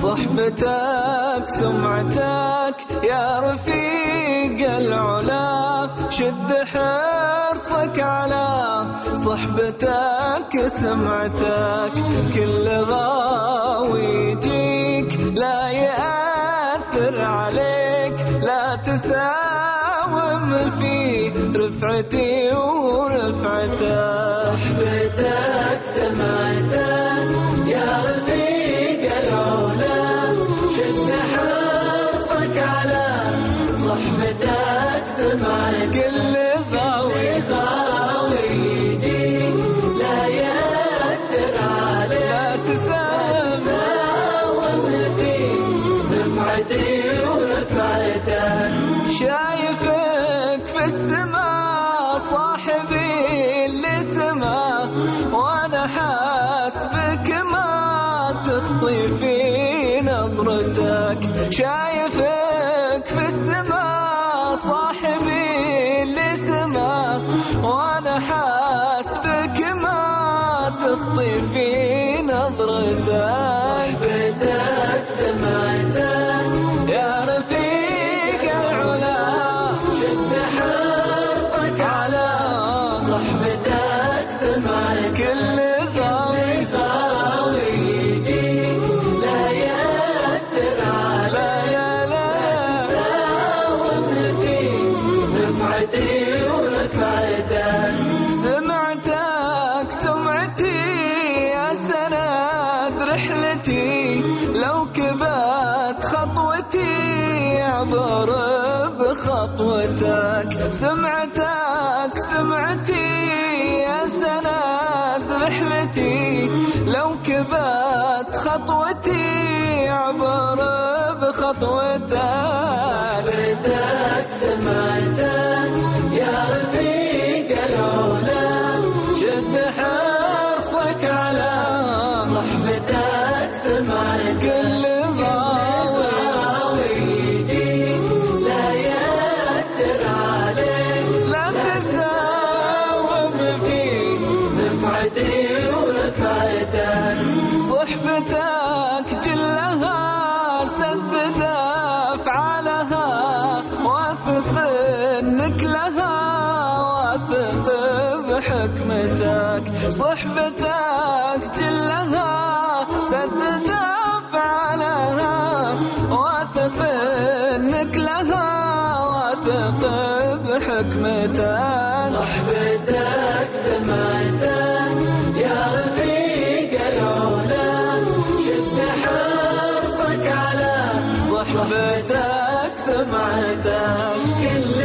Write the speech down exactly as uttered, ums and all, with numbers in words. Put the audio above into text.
صحبتك سمعتك يا رفيق العلا، شد حرصك على صحبتك سمعتك. كل غاوي يجيك لا يأثر عليك، لا تساوم في رفعتي ورفعتك. صحبتك سمعتك يا رفيق العلا، شد حرصك على صحبتك سمعتك. كل غاوي غاوي يجي لا يأثر عليك، لا تساوم في رفعتي ورفعتك. شايفك في السماء صاحبي اللي سما، وانا حاسبك ما تخطي في نظرتك. شايفك في السماء صاحبي اللي سما، وانا حاسبك ما تخطي في نظرتك. صحبتك سمعتك يا رفيق العلا، شد حرصك على صحبتك سمعتك. كل غاوي غاوي يجي لا يأثر على، لا، لا، لا. تساوم في رفعتي ورفعتك. سمعتك سمعتي يا سند رحلتي، لو كبت خطوتي عبر بخطوتك. سمعتك سمعتي يا سند رحلتي، لو كبت خطوتي عبر بخطوتك. سمعتك يا رفيق العلا، شد حرصك على صحبتك. سمعتك كل غاوي يجي لا يأثر عليك، لا تساوم في رفعتي ورفعتك. صحبتك جلها سد دافع لها، واثق انك لها واثق بحكمتك. صحبتك جلها سد دافع لها، واثق انك لها واثق بحكمتك. صحبتك سمعتك يا رفيق العلا، شد حرصك على صحبتك سمعتك. كل